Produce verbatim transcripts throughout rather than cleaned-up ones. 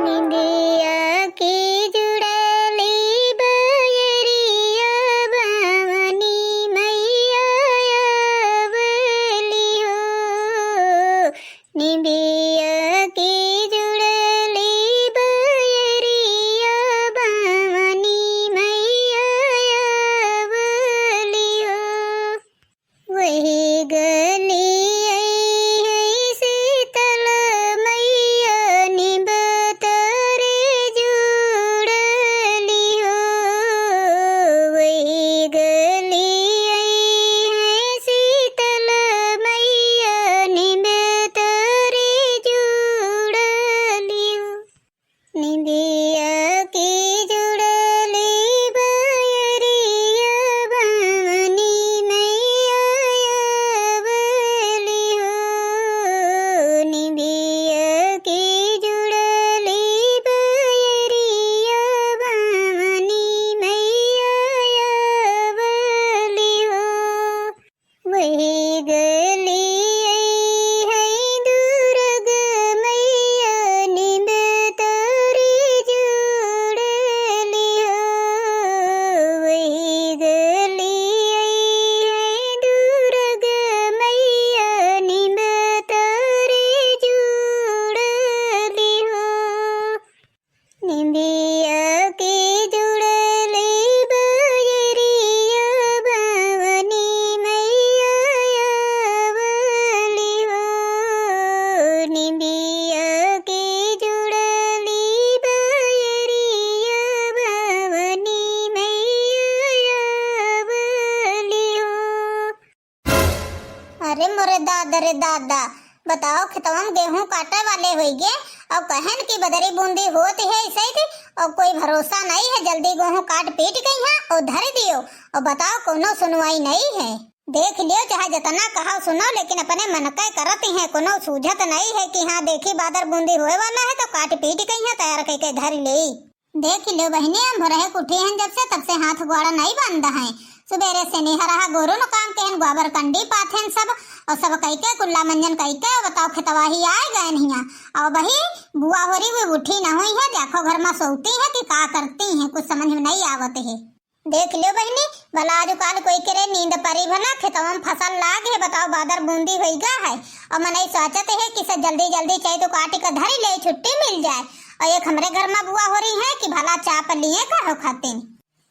निंदिया की जुड़ाली बयरिया भवानी मैया आवली हो। निंदिया की जुड़ाली बयरिया भवानी मैया आवली हो। वही गली आई है शीतल मैया, नीम तरे जुड़ली हो। वही गली आई है शीतल मैया, नीम तरे जुड़ली हो। निंदिया की जुड़ली बयरिया भवानी मैया आवली हो। निंदिया की जुड़ली बयरिया भवानी मैया आवली हो। वही गली आई है दुर्गा मैया, नीम तरे जुड़ली हो। वही गली आई है दुर्गा मैया, नीम तरे जुड़ली हो। निंदिया की जुड़ली बयरिया भवानी मैया आवली हो। निंदिया की जुड़ली बयरिया भवानी मैया आवली हो। अरे मोरे दादा रे दादा, बताओ, खेतवा में गेहूं काटे वाले होइगे और कहन कि बदरी बूंदी होत है ऐसे ही, और कोई भरोसा नहीं है, जल्दी गेहूं काट पीट गई है और धर दियो, और बताओ, कोनो सुनवाई नहीं है। देख लियो, चाहे जितना कहो सुनो, लेकिन अपने मन का करत ही है, कोनो सूझत नहीं है कि हाँ, देखी, बादर बूंदी होए वाला है तो काट पीट गई है, तैयार करके धर ले। देख लो बहिनी, हम भोरहे के उठी हन जब से, तब से हाथ गोड़ा नहीं बंद है। सुबेरे से निहरहा गोरू न काम के हन, गोबर कंडी पाथेन सब, और सब कई के कुल्ला मंजन कई के, बताओ, खेतवाही आए गए नहिया। और वही बुआ हो रही, वो उठी न हुई है, देखो घर में सोती है कि का करती हैं, कुछ समझ में नहीं आवत है। देख लो बहिनी, भला आज काल कोई करे नींद परी, भला खेतवा में फसल लाग है, बताओ, बादर बूंदी होई गा है, और मनई सोचत है कि से जल्दी जल्दी चाहे तो काट के धरी ले, छुट्टी मिल जाए। और एक हमरे घर में बुआ हो रही है कि भला चाप लिए का हो खातिन।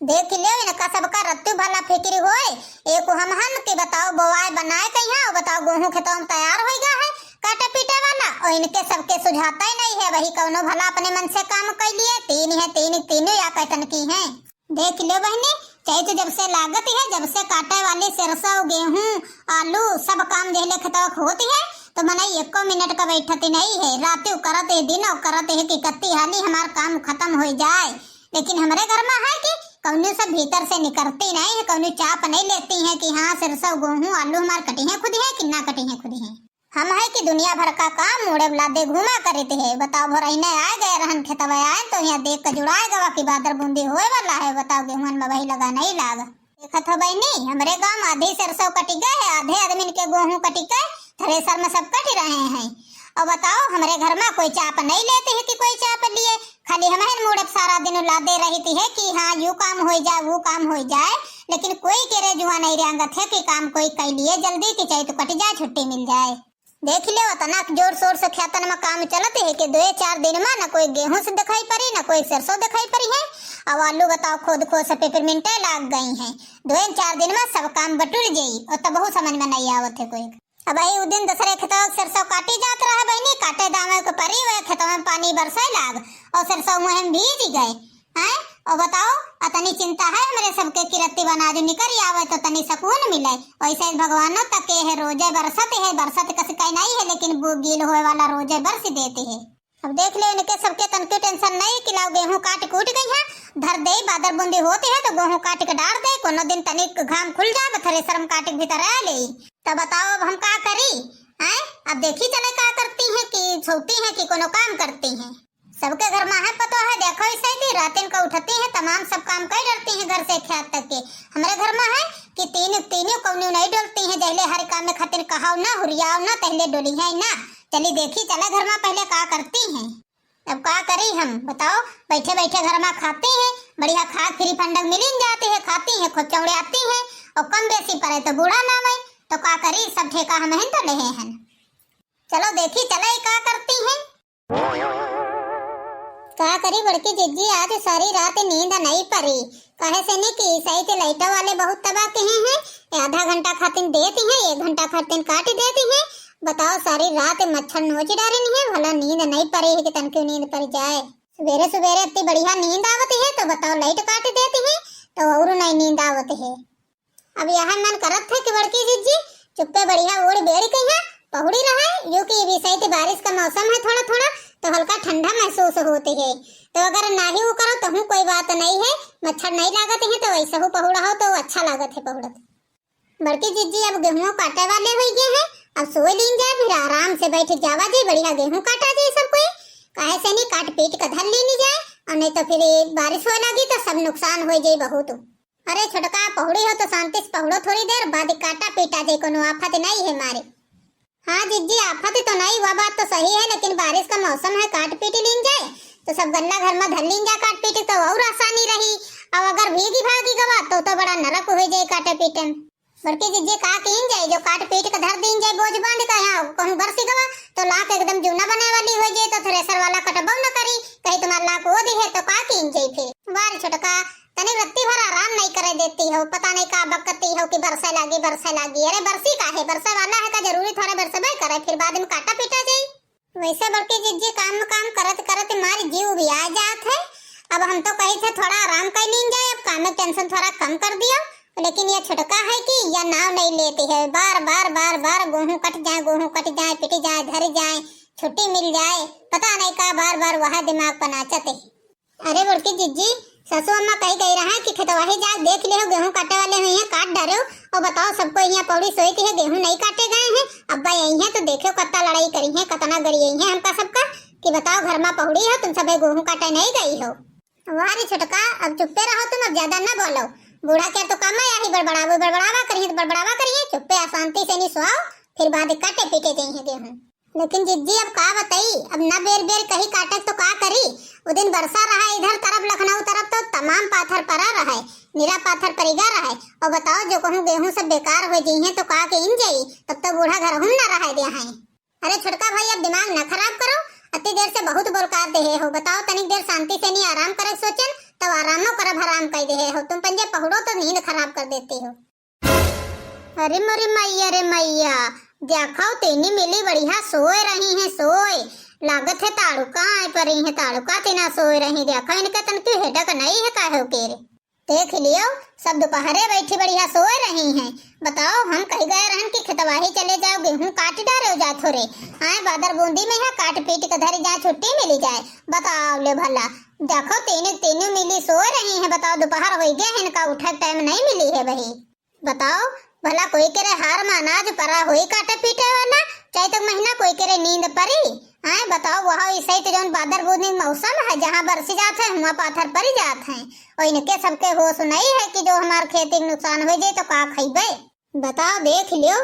देख ले, इनका सबका रत्तू भला फिक्र होए, एक हम हन कि बताओ, बोआए बनाए कहिया, और बताओ, गेहूं खेतवा में तैयार होई गा है काटे पीटे वाला, और इनके सबके सुझाता ही नहीं है, वही कौनो भला अपने मन से काम कर लिए, तीन है, तीन, तीनों या कैतन की हैं। देख लो बहिनी, चैत जब से लागत है, जब से काटे वाली सरसों, गेहूं, आलू, सब काम जहले खेतवा होत है, तो मनई एको मिनट का बैठत नहीं है। रात करत है, दिन करत है कि कत्ती हाली हमार काम खत्म हो जाए, लेकिन हमरे घर में है कि कौनो से भीतर से निकलती नहीं है, कौनो चाप नहीं लेती है कि हाँ, सरसों, गेहूं, आलू हमार कटी है खुद है कि ना कटी है खुद है। हम है कि दुनिया भर का काम मुड़े लादे घूमा करत है। बताओ, भोरहिने आ गए रहन खेतवा आए तो यहाँ देख के जुड़ाए गवा कि बादर बूंदी होए वाला है। बताओ, गेहूं में वही लगा नहीं लाग। देखत हो बहिनी, हमरे गांव में आधी सरसों कटी गए है, आधे आदमी के गेहूं कटी के थ्रेसर में सब कट रहे हैं। और बताओ, हमरे घर में कोई चाप नहीं लेते है कि कोई चाप लिए, खाली हम हन मुड़े सारा दिन लादे रहती है कि हाँ, यू काम हो जाए, वो काम हो जाए, लेकिन कोई केरे जुआ नहीं रेंगत है कि काम कोई कर लिए जल्दी कि चाहे तो कट जाए, छुट्टी मिल जाए। देख ले, उतना जोर शोर से खेतन में काम चलत है कि दो चार दिन में न कोई गेहूं से दिखाई पड़ी, न कोई सरसों दिखाई पड़ी है। अब आलू बताओ, खोद खोद से पेपरमिंटे लाग गई हैं। दो चार दिन में सब काम बटुर जाई, और तब बहुत समझ में नहीं आवत है कोई। अब यही उ दिन दूसरे खेतवा के सरसों काटी जात रहा बहिनी, काटे दावे के परी, वह खेतवा में पानी बरसे लाग और सरसों मुँह में भीज गए। हैं? और बताओ, अतनी चिंता है हमरे सबके कि रत्ती बना जो निकल आवे तो तनी सुकून मिले। वैसे भगवानो तके है, रोजे बरसत है, बरसत कस कहीं नहीं है, लेकिन वो गील होए वाला रोजे बरस देते है। अब देख ले, इनके सबके तनको टेंशन नहीं कि लाओ गेहूं काट कूट गई है, धर दे, बादर बूंदी होती है तो गेहूं काट के डार दे, कोनो दिन तनिक घाम खुल जाए, थ्रेसर में काट के भीतर आ ले। तब बताओ, अब हम का करी? हैं? अब देखी चले का करती हैं कि सोती हैं कि कोनो काम करती हैं। सबके घर में है पतो है, देखो इसे थी रातिन का उठती है, तमाम सब काम कर डरती है घर से खेत तक के। हमरे घर में है कि तीन, तीनों कौनो नहीं डोलती हैं, जहले हर काम में खातिर कहाओ ना, हुरियाओ ना, तहले डोली है ना। चली देखी चले घर में पहले का करती हैं। अब का करी हम बताओ, बैठे बैठे घर मा खाती हैं, बढ़िया खाक फ्री फंडक मिलिन जाती है, खाती हैं, खूब चौड़ियाती हैं, और कम बेसी परे तो बूढ़ा नाम है, तो का करी, सब ठेका हमहिन तो लेहे हैं। चलो देखी चले का करती हैं। का करी बड़की जिज्जी, आज सारी रात नींद नहीं परी, काहे से नी कि सही के लाइटो वाले बहुत तबाह किहे हैं, आधा घंटा खातिन देती हैं, एक घंटा खातिन काट देती हैं। बताओ, सारी रात मच्छर नोच डारे नहीं है, भला नींद नहीं परी है कि तनकी नींद परी जाए। सुबेरे सुबेरे इतनी बढ़िया नींद आवत है, तो बताओ, लाइट काट देती हैं, तो और नहीं नींद आवत है। अब यह मन करत है कि बड़की जिज्जी चुप्पे बढ़िया ओढ़ बेड़ी कहिया पहुड़ी रहे, यो कि अभी सही बारिश का मौसम है, थोड़ा थोड़ा तो हल्का ठंडा महसूस होती है। तो अगर नाही वो करो तो हूँ कोई बात नहीं है, मच्छर नहीं लागत है, तो वैसे हूँ पहुड़ा हो तो अच्छा लागत है पहुड़त। बड़की जिज्जी अब गेहूं काटे वाले हो गए हैं, अब सोए लीन जाए, फिर आराम से बैठ जावा जी, बढ़िया गेहूं काटा जी सब कोई, काहे से नी काट पीट के धर लीन जाए, और नहीं तो फिर ये बारिश होए लगी तो सब नुकसान हो जाए बहुत। अरे छोटका, पहुड़ी हो तो शांति से पहुड़ो थोड़ी देर, बाद काटा पीटा जे, कोनो आफत नहीं है मारे। हाँ जिज्जी, आफत तो नहीं, वह बात तो सही है, लेकिन बारिश का मौसम है, काट पीट लीन जाए तो सब गल्ला घर में धर लीन जाए काट पीट, तो और आसानी रही। और अगर भीगी भागी गवा तो, तो बड़ा नरक हो जाए काटे पीटे में। बड़की जिज्जी का कीन जाए, जो काट पीट के धर दीन जाए बोझ बांध के, यहाँ कहूँ बरसी गवा तो लाख एकदम जूना बने वाली हो जाए, तो थ्रेसर वाला कटबो न करी, कहीं तुम्हार लाख वो दी है तो का कीन जाए फिर। वाह रे छोटका, तनी रत्ती भर आराम नहीं करे देती हो, पता नहीं का बकती हो कि बरसे लागी, बरसे लागी। अरे बरसी का है, बरसे वाला है का जरूरी थोड़ा बरसबे करे, फिर बाद में काटा पीटा जाई। वैसे बड़की जिज्जी काम काम करत करत मार जीव भी आ जात है। अब हम तो कही थे थोड़ा आराम कर लीन जाए, अब काम में टेंशन थोड़ा कम कर दियो, लेकिन ये छोटका है कि या नाव नहीं लेती है, बार बार बार बार गोहूं कट जाए, गोहूं कट जाए, पिट जाए, धर जाए, छुट्टी मिल जाए, पता नहीं का बार बार वह दिमाग पर नाचत है। अरे बड़की जिज्जी, सासू अम्मा कही गई रहा कि खेतवाही जा देख ले हो, गेहूं काटे वाले हुई हैं, काट डारे हो। और बताओ, सबको यहाँ पौड़ी सोई थी है, गेहूं नहीं काटे गए हैं। अब्बा यही हैं तो देखो कत्ता लड़ाई करी हैं, कतना गरी यही हैं हमका सबका कि बताओ, घर मा पौड़ी हो तुम, सबे गेहूं काटे नहीं गई हो। वाह रे छोटका, अब चुप्पे रहो तुम, अब ज्यादा ना बोलो। बूढ़ा के तो काम है यही बड़बड़ाबो, बड़बड़ावा करिए तो बड़बड़ावा करिए, चुप्पे अशांति से नहीं सोओ, फिर बाद काटे पीटे जाइए गेहूं। लेकिन जिज्जी अब का बताई, अब ना बेर बेर कही काटक तो का करी। उ दिन बरसा रहा इधर तरफ लखनऊ तरफ तो तमाम पाथर परा रहे, निरा पाथर परिगा रहे। और बताओ, जो कहूँ गेहूं सब बेकार हो जइहें तो का के इन जाई, तब तो बूढ़ा घर हम ना रहे दे हैं। अरे छोटका भाई, अब दिमाग ना खराब करो, अति देर से बहुत बोलकार देहे हो। बताओ, तनिक देर शांति से नहीं आराम करे सोचन, तब आरामो करब हराम कह देहे हो तुम। पंजे पहुड़ो तो नींद खराब कर देती हो। अरे मोरी मैया रे मैया, देखो तीनी मिली बढ़िया सोए रही हैं, सोए। लागत है ताड़ुका आए परी हैं, ताड़ुका तीना सोए रही। देखो इनके तन की हेडक नहीं है काहे के रे। देख लियो, सब दोपहरे बैठी बढ़िया सोए रही हैं। बताओ, हम कही गए रहन कि खेतवाही चले जाओ, गेहूं काट डारे जा थोरे। आए बादर बूंदी में है, काट पीट के धरी जाए, छुट्टी मिली जाए। बताओ ले भला, देखो तीनी तीनी मिली सोए रही हैं। बताओ, दोपहर हो गए हैं, इनका उठे टाइम नहीं मिली है बही। बताओ, भला कोई के रे हार मा अनाज परा होई काटे पीटे वाला, चैत महीना कोई के रे नींद परी? आए बताओ, वह इसे तो जौन बादर बूंदी मौसम है, जहाँ बरसी जात है, हुआं पाथर परी जात है। और इनके सबके होश नहीं है कि जो हमार खेती के नुकसान हो जाए तो का खइबे? बताओ, देख लियो,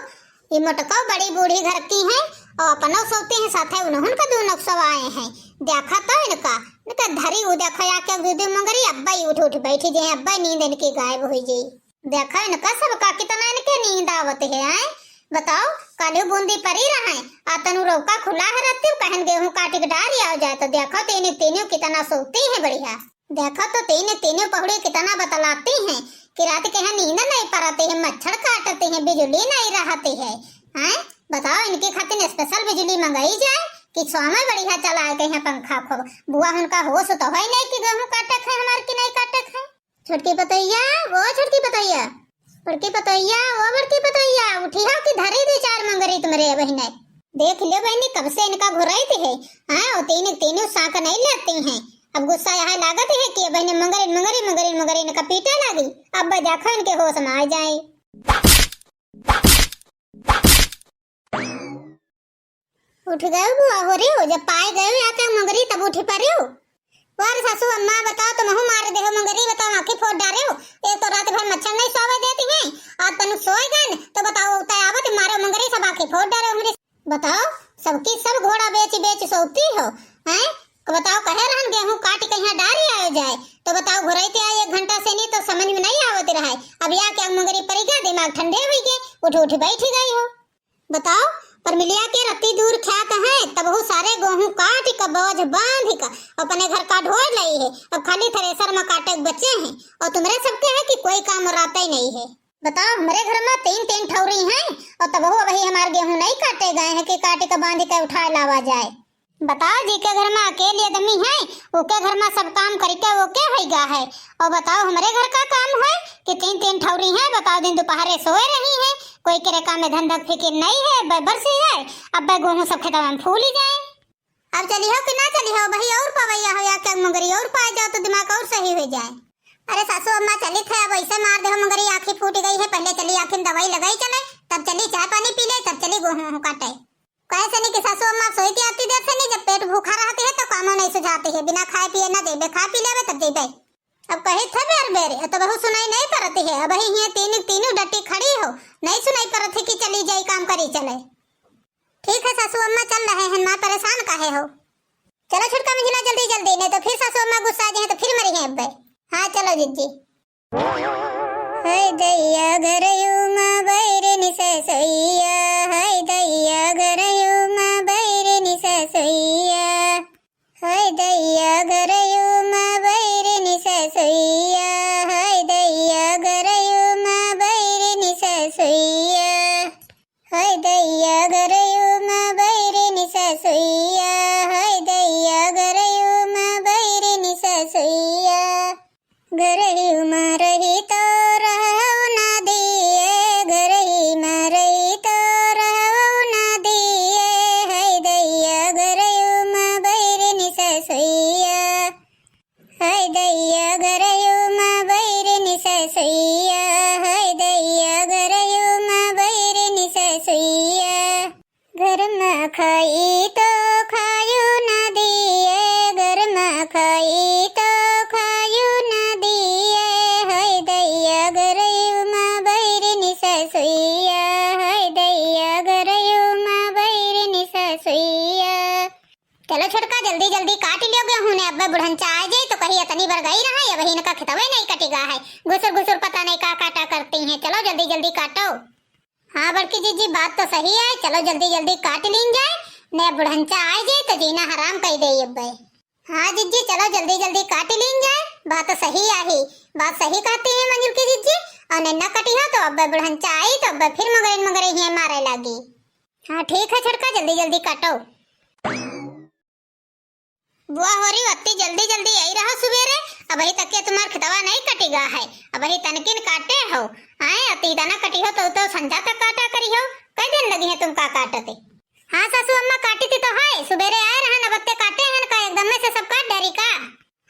ये मोटको बड़ी बूढ़ी घर की हैं और अपनो सोते हैं, साथे उन्होंने का दो नक्सो आए हैं। देखा तो इनका, इनका धरी उ देखो या के दीदी मंगरी, अब्बा ही उठ उठ बैठी जे, अब्बा नींद इनकी गायब हो गई। देखो इनका सबका कितना इनके नींद आवत है, हैं? बताओ, काल्हू बूंदी परी रहे, आ तनु रौका खुला है रहती, कहन गेहूं काटी के डारी आओ जाए, तो देखो तीनी, तीनियों कितना सोती हैं बढ़िया। देखो तो तीनी, तीनियों पहुड़ी कितना बतलाती हैं कि रात के यहाँ नींद नहीं परती है, मच्छर काटती है, बिजली नहीं रहती है, हैं? बताओ, इनकी खातिर स्पेशल बिजली मंगाई जाए कि स्वामी बढ़िया चलाए के हैं पंखा खूब। बुआ उनका होश तो है नहीं कि गेहूं काटे है हमार कि नहीं काटे है। छोटकी पतोहिया, ओ छोटकी पतोहिया, बड़की पतोहिया, ओ बड़की पतोहिया, उठी हो कि धरी दे चार मंगरी तुम्हरे बहिने। देख लियो बहिनी, कब से इनका घुराई थी है, हाँ, वो तीन, तीनों साक नहीं लेती हैं। अब गुस्सा यहाँ लागत है कि बहिने मंगरी, मंगरी, मंगरी, मंगरी इनका पीटे लागी। अब देखो इनके होश में आ जाए। उठ गयो बुआ हो रे हो, जब पाए गयो या के मंगरी तब उठ पड़े हो। और सासू अम्मा बताओ, तुमहू मार दे हो मंगरी, बताओ आंखें फोड़ डारे हो। एक तो रात भर मच्छर नहीं सोवे देती हैं, आज तनु सोए गए न, तो बताओ उताय आवत मारो मंगरी सब आंखें फोड़ डारे हो हमरे। बताओ, सबकी सब घोड़ा बेच बेच सोती हो, हैं? बताओ, कहे रहन जाए। तो बताओ, घुरई ते आए एक घंटा से नहीं तो समझ में नहीं आवत रहा है। अब या क्या मुंगरी पड़ी गया, दिमाग ठंडे हुई गए, उठ उठ बैठ गई हो। बताओ, पर मिलिया के रत्ती दूर ख्यात है, तब वो सारे गेहूं काट के बोझ बांध के अपने घर का ढोर लई है। अब खाली थ्रेसर में काटे के बचे हैं और तुमरे सबके है कि कोई काम रात ही नहीं है। बताओ, हमरे घर में तीन तीन ठौरी हैं और तबहू अबही हमार गेहूं नहीं काटे गए हैं कि काट के बांध के उठा लावा जाए। बताओ, जी के घर में अकेले आदमी है, ओके घर में सब काम करके ओके होइगा है। और बताओ, हमरे घर का काम है कि तीन तीन ठौरी हैं, बताओ, दिन दोपहरे सोए रही हैं, कोई केरे काम में धंधा फिकिर नहीं है, ब-, बरसी है, अब गेहूं सब खेतवा में फूली जाए। अब चली हो कि ना चली हो, वही और पवैया हो या क्या मुंगरी और पाए जाओ तो दिमाग और सही हो जाए। अरे सासू अम्मा चलित है, अब ऐसे मार दे हो मुंगरी, आँखी फूट गई है, पहले चली आँखी में दवाई लगाई चले, तब चली चाय पानी पी ले, तब चली गेहूं काटे। कहे से नहीं कि सासू अम्मा सोई थी आती देर से नहीं, जब पेट भूखा रहती है तो कामों नहीं सुझाती है, बिना खाए पिए ना देबे, खा पी लेबे तब जेबे। अब कही थे बेर बेर, तो बहुत सुनाई नहीं पड़ती है, अब ही हियां तीनों, तीनों डटी खड़ी हो, नहीं सुनाई पड़त है कि चली जाई काम करी चले। ठीक है सासू अम्मा, चल रहे हैं, माँ परेशान काहे हो? चलो छोटका मंझिला जल्दी जल्दी, नहीं तो फिर सासू अम्मा गुस्सा आ जाए तो फिर मरी हैं अब्बे। हाँ चलो जिज्जी। हाय दैया घरयू मा बैरिन ससुइया, हाय दैया घरयू मा बैरिन ससुइया, हाय दैया घरयू मा बैरिन ससुइया, हाय दैया घरयू मा बैरिन ससुइया। हाय दैया घरयू मा बैरिन ससुइया, हाय दैया घरयू मा बैरिन ससुइया। घरयू मा रही तो रहऊ ना दिए, घरही मा रही तो रहऊ ना दिए, हाय दैया घरयू मा बैरिन ससुइया। हाय दैया घरयू मा बैरिन ससुइया, हाय दैया घरयू मा बैरिन ससुइया। घर मा खाई तो खायू ना दिए, घर मा खाई तो खायू ना दिए, हाय दैया घरयू मा बैरिन ससुइया, हाय दैया घरयू मा बैरिन ससुइया। चलो छोटका, जल्दी जल्दी काट लियो गेहूं, ने अब्बे बुढ़ंचा आ जाई तो कही इतनी बार गई रहा, अबही इनका खेतवे नहीं कटिगा है, घुसुर घुसुर पता नहीं का काटा करती हैं। चलो जल्दी जल्दी काटो। हाँ बड़की जिज्जी, बात तो सही है, चलो जल्दी जल्दी काट लीन जाए, ने बुढ़ंचा आ जाई तो जीना हराम कर दे अब्बे। हाँ जिज्जी, चलो जल्दी जल्दी काट लीन जाए, बात तो सही आही, बात सही कहती है मंजुल की जिज्जी। और ने न कटी हो तो अब्बे बुढ़ंचा आई तो अब्बे फिर मगरे मगरे ही मारे लागी। हाँ ठीक है छोटका, जल्दी जल्दी काटो। बुआ होरी, अत्ती जल्दी जल्दी आई रहा सुबेरे, अबही तक के तुम्हार खेतवा नहीं कटिगा है, अबही तनकिन काटे हो। आए अत्ती तना कटी हो तो, तो संझा तक काटा करी हो, कई दिन लगी है तुमका काटते। हाँ सासू अम्मा, काटी थी तो है, सुबेरे आए रहन, अब अत्ते काटे हन का एकदम में से सब काट डारी का?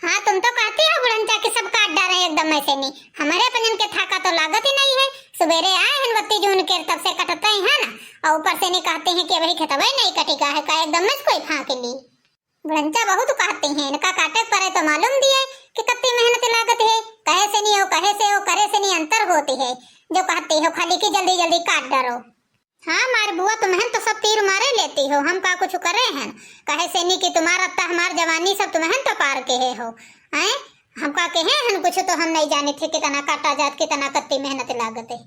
हाँ, तुम तो कहती हो बुढ़ंचा कि सब काट डारे एकदम में से नहीं, हमारे अपनन के थाका तो लागत ही नहीं है। सुबेरे आए हन बत्ती जून के, तब से कटते ही है ना, और ऊपर से नहीं कहते हैं कि अबही खेतवा ही नहीं कटिगा है का एकदम में से कोई फांक ली। बुढ़ंचा बहुत कहते हैं, इनका काटे परे तो मालूम दिए कि कत्ती मेहनत लागत है, कहे से नहीं हो, कहे से हो, करे से नहीं अंतर होती है। जो कहते हो खाली कि जल्दी जल्दी काट डारो। हाँ मार बुआ, तुम्हें तो सब तीर मारे लेती हो, हम का कुछ करे हैं? कहे से नहीं कि तुम्हारा अत्ता हमार जवानी सब तुम्हें तो पार के है हो, हैं? हम का कहे हैं कुछ तो हम नहीं जाने थे कितना काटा जात, कितना कत्ती मेहनत लागत है।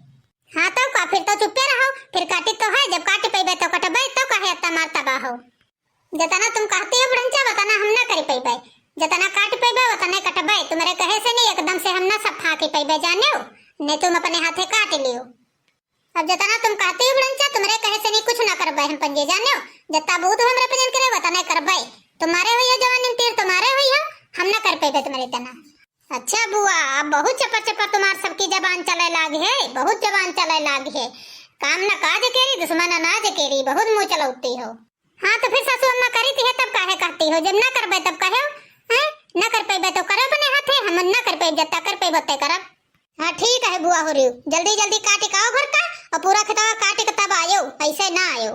हाँ तो का, फिर तो चुप्पे रहो, फिर काटी तो है, जब काट पैबे तो कटबे, तो काहे अत्ता मार तबाह हो? जतना तुम कहती हो बुढ़ंचा, वतना हम ना करी पैबे, जतना काट पैबे वतने कटबे, तुम्हारे कहे से नहीं एकदम से हम ना सब फांकी पैबे, जाने हो, नहीं तुम अपने हाथे काट लियो। अब जतना तुम कहती हो बुढ़ंचा, तुम्हारे कहे से नहीं कुछ ना करबे हम पंजे, जाने हो, जत्ता बूत हो हमरे पंजन करे वतने करबे, तुम्हारे हुई हो जवानी में तीर तुम्हारे हुई हो, हम ना कर पैबे तुम्हारे तना। अच्छा बुआ, अब बहुत चपर चपर तुम्हार सबकी जबान चले लाग है, बहुत जबान चले लाग है। काम न काज केरी, दुश्मन अनाज केरी, बहुत मुँह चलौती हो। हाँ तो फिर सासू अम्मा करी थी है तब काहे कहती हो, जब ना करबे तब कहो, हैं? ना कर पैबे तो करो अपने हाथे, हम ना कर पैब, जत्ता कर पैब ओत्ते करब। हाँ ठीक है बुआ होरी, जल्दी जल्दी काट के आओ घर का और पूरा खेतवा काट के तब आयो, ऐसे ना आयो।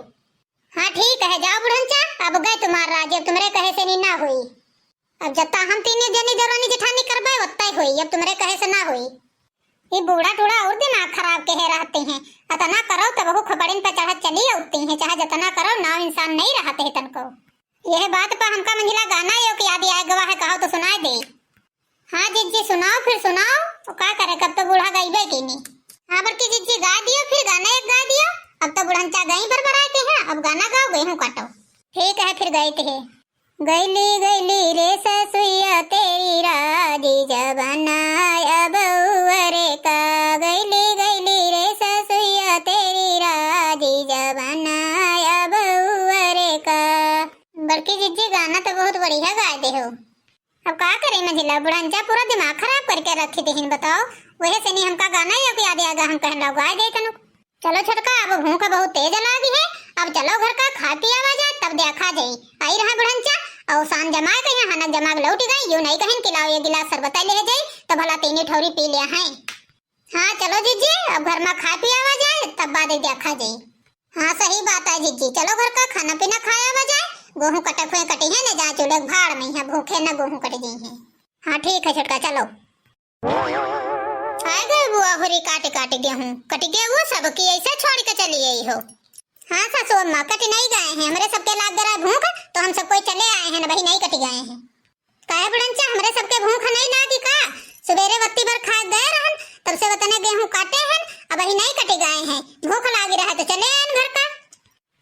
हाँ ठीक है, जाओ बुढ़ंचा, अब गए तुम्हार राज, अब तुम्हारे कहे से नहीं ना हुई। अब जत्ता हम तीन जनी देवरानी जेठानी करबे, ओत्ता ही होई, अब तुम्हरे कहे से ना होई। ई बूढ़ा टूढ़ा और दिमाग खराब के है रहते हैं, अतना करो तब वो खपड़िन पे चढ़त चली होती हैं, चाहे जतना करो नाव इंसान नहीं रहते हैं तनको। यह बात पर हमका मंझिला गाना यो कि याद आए गवा है, कहो तो सुनाए दे। जी सुनाओ, फिर सुनाओ। तो का करे, कब तो बूढ़ा गइबे कीनी। हाँ बड़की जिज्जी, गाय दियो, फिर गाना एक गाय दियो। अब तो बुढ़नचा गई बरबराए के हैं, अब गाना गाओ, गेहूं काटो। ठीक है, फिर गाइत है। गइली गइली रे ससुइया तेरी राजी जबाना अब उअरे का, गइली गइली रे ससुइया तेरी राजी जबाना अब उअरे का। बड़की जिज्जी, गाना तो बहुत बढ़िया गाय दे हो। अब का करे मझिला, बुढ़नचा पूरा दिमाग खराब करके रखी देहिन, बताओ। वहे से नहीं हमका गाना ही अब याद आगा, हम कहन लाओ गाय दे तनु। चलो छोटका, अब भूख बहुत तेज लागी है, अब चलो घर का खाए पियावा जाए, तब देखा जाई। आई रहा बुढ़नचा, और सान जमाए के यहाँ हनक जमाग लौट गई, यूं नहीं कहिन कि लाओ ये गिलास शरबत ले जाई, तो भला तीनी ठौरी पी लिया है। हाँ चलो जिज्जी, अब घर में खाए पियावा जाए, तब बाद देखा जाई। हाँ सही बात है जिज्जी, चलो घर का खाना पीना खाया वा जाए, गोहूँ कटक हुए कटी है न, जा चूल्हे भाड़ में है, भूखे न गोहूँ कट गई है। हाँ ठीक है छोटका, चलो। आ गए बुआ होरी काट काट गेहूं, कट गए वो सब कि ऐसे छोड़ के चली आई हो। हाँ सासू अम्मा, कट नहीं गए हैं, हमरे सबके लाग गरा भूख, तो हम सब कोई चले आए हैं, अबही नहीं कट गए हैं। काहे बुढ़नचा, हमरे सबके भूख नहीं लागी का? सुबेरे वत्ती भर खा गए रहन, तब से वतने गेहूं काटे हैं, अबही नहीं कट गए हैं, भूख लागी रहा तो चले आए घर का।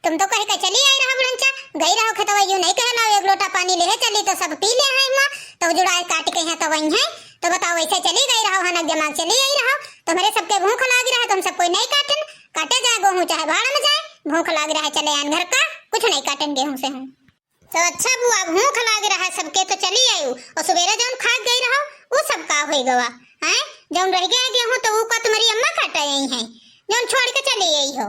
तुम तो कह के चली आई रहा बुढ़नचा, गई रहो खेतवा, यूं नहीं कहे लाओ एक लोटा पानी लेहे चली तो सब पी ले हैं माँ, तो जुड़ाए काट के हैं तो वही है, तो बताओ वैसे चली गई रहो, हनक जमाग चली आई रहो, तुम्हरे सबके भूख लागी रहा, तुम सब कोई नहीं काटन, काटे जाए गोहूं चाहे भाड़ में जाए, भूख लागी रहा चले आन घर का, कुछ नहीं काटन गेहूं से हम। तो अच्छा बुआ, भूख लागी रहा सबके तो चली आयु, और सुबेरे जौन खा गई रहो वो सब का होई गवा, हैं? जौन रह गया गेहूं तो वो का तुम्हारी अम्मा काटे आई हैं, जौन छोड़ के चली आई हो।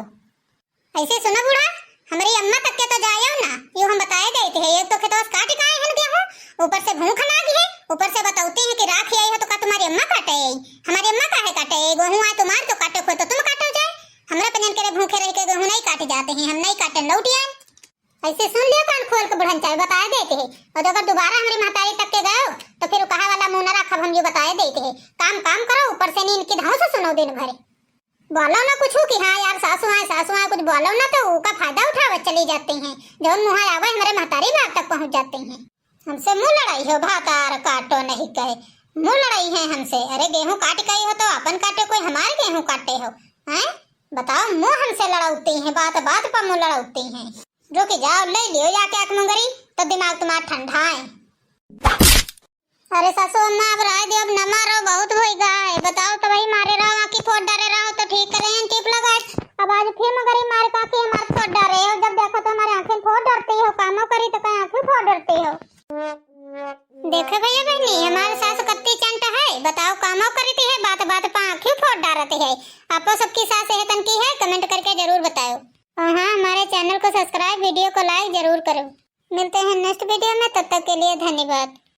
ऐसे सुनो बूढ़ा, हमरी अम्मा तक के तो जायो ना, यो हम बताए देते हैं, एक तो खेतवा से काट के आए हैं गेहूं, ऊपर से भूख लागी है, ऊपर से बतौती हैं कि राख आई हो तो का तुम्हारी अम्मा काटे आई? हमारी अम्मा काहे काटे आई? गेहूं आए तुम्हार तो काटे को तो तुम काटो जाए, हमरा पनियन के रे भूखे रह के गेहूं नहीं काटे जाते हैं, हम नहीं काटन लौट आए। ऐसे सुन लियो कान खोल के बुढ़नचा, बताए देते हैं, और अगर दोबारा हमरी महतारी तक के गयो तो फिर कहा वाला मुंह न रखब, हम यो बताए देते हैं। काम काम करो, ऊपर से नींद की धांव से सुनो दिन भर। बोलो ना कुछ कि हाँ यार सासू आए, सासू आए, कुछ बोलो ना तो उका फायदा उठावे चली जाती हैं। जौन मुँह आवे हमरे महतारी बाप तक पहुँच जाती हैं। हमसे मुँह लड़ाई हो, भातार काटो नहीं कहे, मुँह लड़ाई है हमसे। अरे गेहूँ काट के आई हो तो अपन काटे, कोई हमारे गेहूँ काटे हो, हैं? बताओ, मुँह हमसे लड़ौती हैं, बात बात पर मुँह लड़ौती हैं। रुक जाओ, ले लियो जाके आँख मुंगरी, तो दिमाग तुम्हारा ठंडा है। अरे सासू अम्मा, अब राय दियो, अब न मारो, बहुत होई गा है। बताओ तो भाई, मारे रहो, आँखी फोड़ डारे रहो तो ठीक करे, टीप लगाए। अब आज फिर मगरी मार के आँखी हमार फोड़ डारे हो, जब देखो तो हमारे आँखें फोड़ डरती हो, कामो करी तो कहीं आँखें फोड़ डरती हो। देखे भैया बहनी, हमारे सास कत्ती चंट है, बताओ कामो करती है, बात बात पा आँखी फोड़ डारती है। आपो सबकी सास एहतन की है, comment करके जरूर बताओ। और हाँ, हमारे channel को subscribe, video को like जरूर करो। मिलते हैं next video में, तब तक के लिए धन्यवाद।